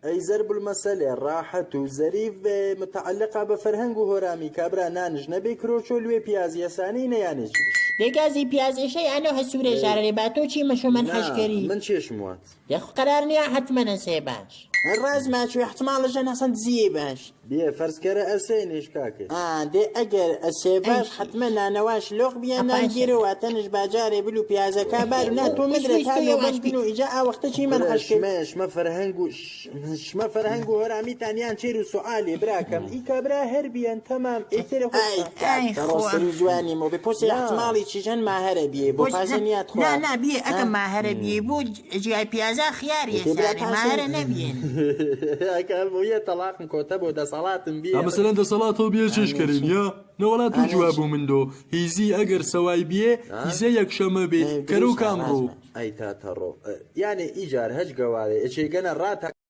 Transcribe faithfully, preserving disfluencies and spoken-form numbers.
ئەی زەربولمەسەلێ ڕاحەت و زەریف بێ، متعەلقە بە فەرهەنگ و هۆرامی کابرا نانش نەبێ کرۆچۆ لوێ پیازیە سانینە یانێ جیش. دێ گازی پیاز ئێشەی ئانۆ هەسوورێ ژارەێ با تۆ چی مەشۆ من حەشکەری. من چێشم وات. دێ خۆ قەرار نیە حەتمەن ئەسێ باش. ڕاز ماچوێ حەتماڵە ژەن هەسەن دزیێ باش. بیە فەرز کەرە ئەسێنیش کاکە. ئا، دێ ئەگەر ئەسێ باش، حەتمەن نانەواش لۆق بیە نان گیرە واتەنش باجارێ بلو پیازەکا بار و نا تۆ مدرە تا لۆ باش بینو ئیجا ئا وەختە چی من حەشکەری. شمە، شمە فەرهەنگ و ش-، شمە فەرهەنگ و هۆرامیتان یان چێر و سوعالێ براکەم. ئی کابرا هەر بیەن تەمام ئێتێرە خۆ. ئای، ئای، تەڕۆ سەری زوانی مۆ بێ پۆسێ ئەحتماڵی چیژەن ماهەرە بیە بۆ پازە نیات خوا. نا، نا، بیە ئەگە ماهەرە بیە بۆ جیای پیازا خیاری ئێسانی ماهەرە نەبیێن. ئەکە هەڵبویە تەڵاقم کۆتە بۆ دەسەڵاتم بیە. ئا مەسەلەن دەسەڵاتەوە بیە چێش کەرێن یا؟ نە وەڵا تو جوابو من دۆ. هیزی ئەگەر سەوای بیە، هیزە یەکشەمە بێ، کەرەو کامڕۆ. ئەی تا تەڕۆ. یانێ ئیجار هەج گەوارێ ئەچێ گەنە ڕاتا.